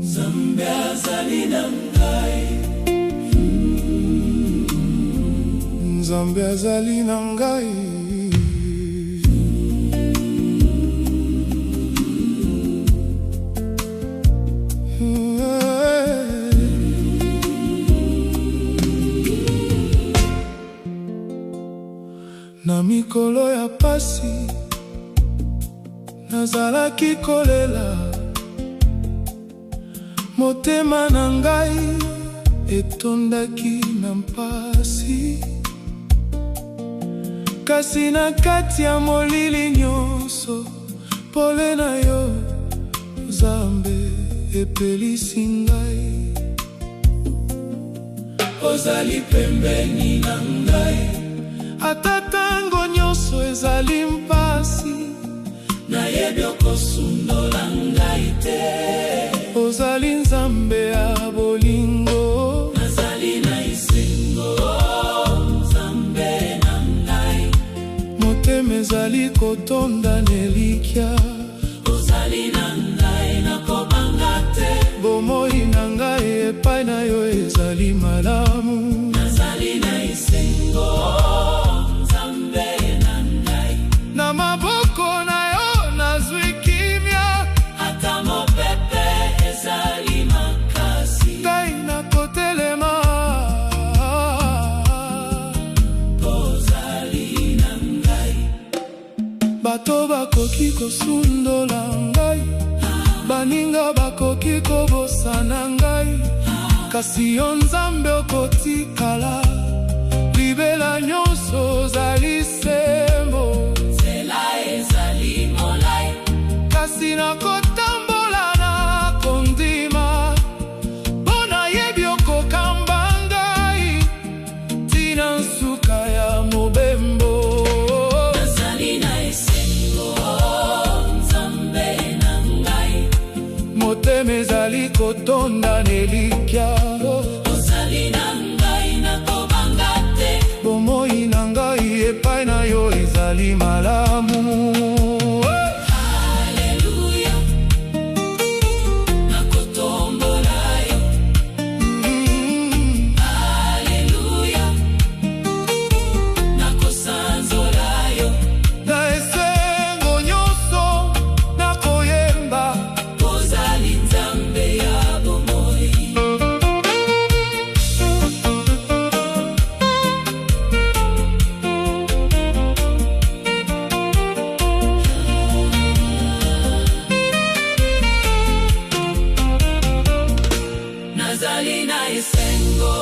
Nzambe azali na ngai. Nzambe azali na ngai. Na mikolo ya pasi nazalaki kolela, motema na ngai etondaki na mpasi, kasi na kati ya molili nyonso pole na yo Nzambe epelisi ngai. Ozali pembeni na ngai. Ata tango nyonso ezali mpasi, nayebi okosundola ngai te. Ozali Nzambe ya bolingo. Nazali na esengo, Nzambe na ngai. Motema ezali kotonda na elikya. Ozali na ngai, nakobanga te. Bomoi na ngai epai na yo ezali malamu. Nazali na esengo, Nzambe na ngai. Na maboko na yo nazwi kimia. Ata mopepe ezali makasi, ngai nakotelema. Ozali na ngai. Bato bakoki kosundola ngai, baninga bakoki kobosana ngai, kasi yo Nzambe okotikala libela nyonso, ozali sembo. Nzela ezali molai, kasi nakotambola na kondima, mpo nayebi okokamba ngai tina nsuka ya mobembo. Nazali na esengo, Nzambe na ngai. Motema ezali kotonda na elikya. Ozali na ngai, nakobanga te. Bomoi na ngai epai na yo ezali malamu. Haleluya, nakotombola yo. Haleluya, nakosanzola yo. Na esengo nyonso nakoyemba. Ozali Nzambe ya bomoi. Nazali na esengo.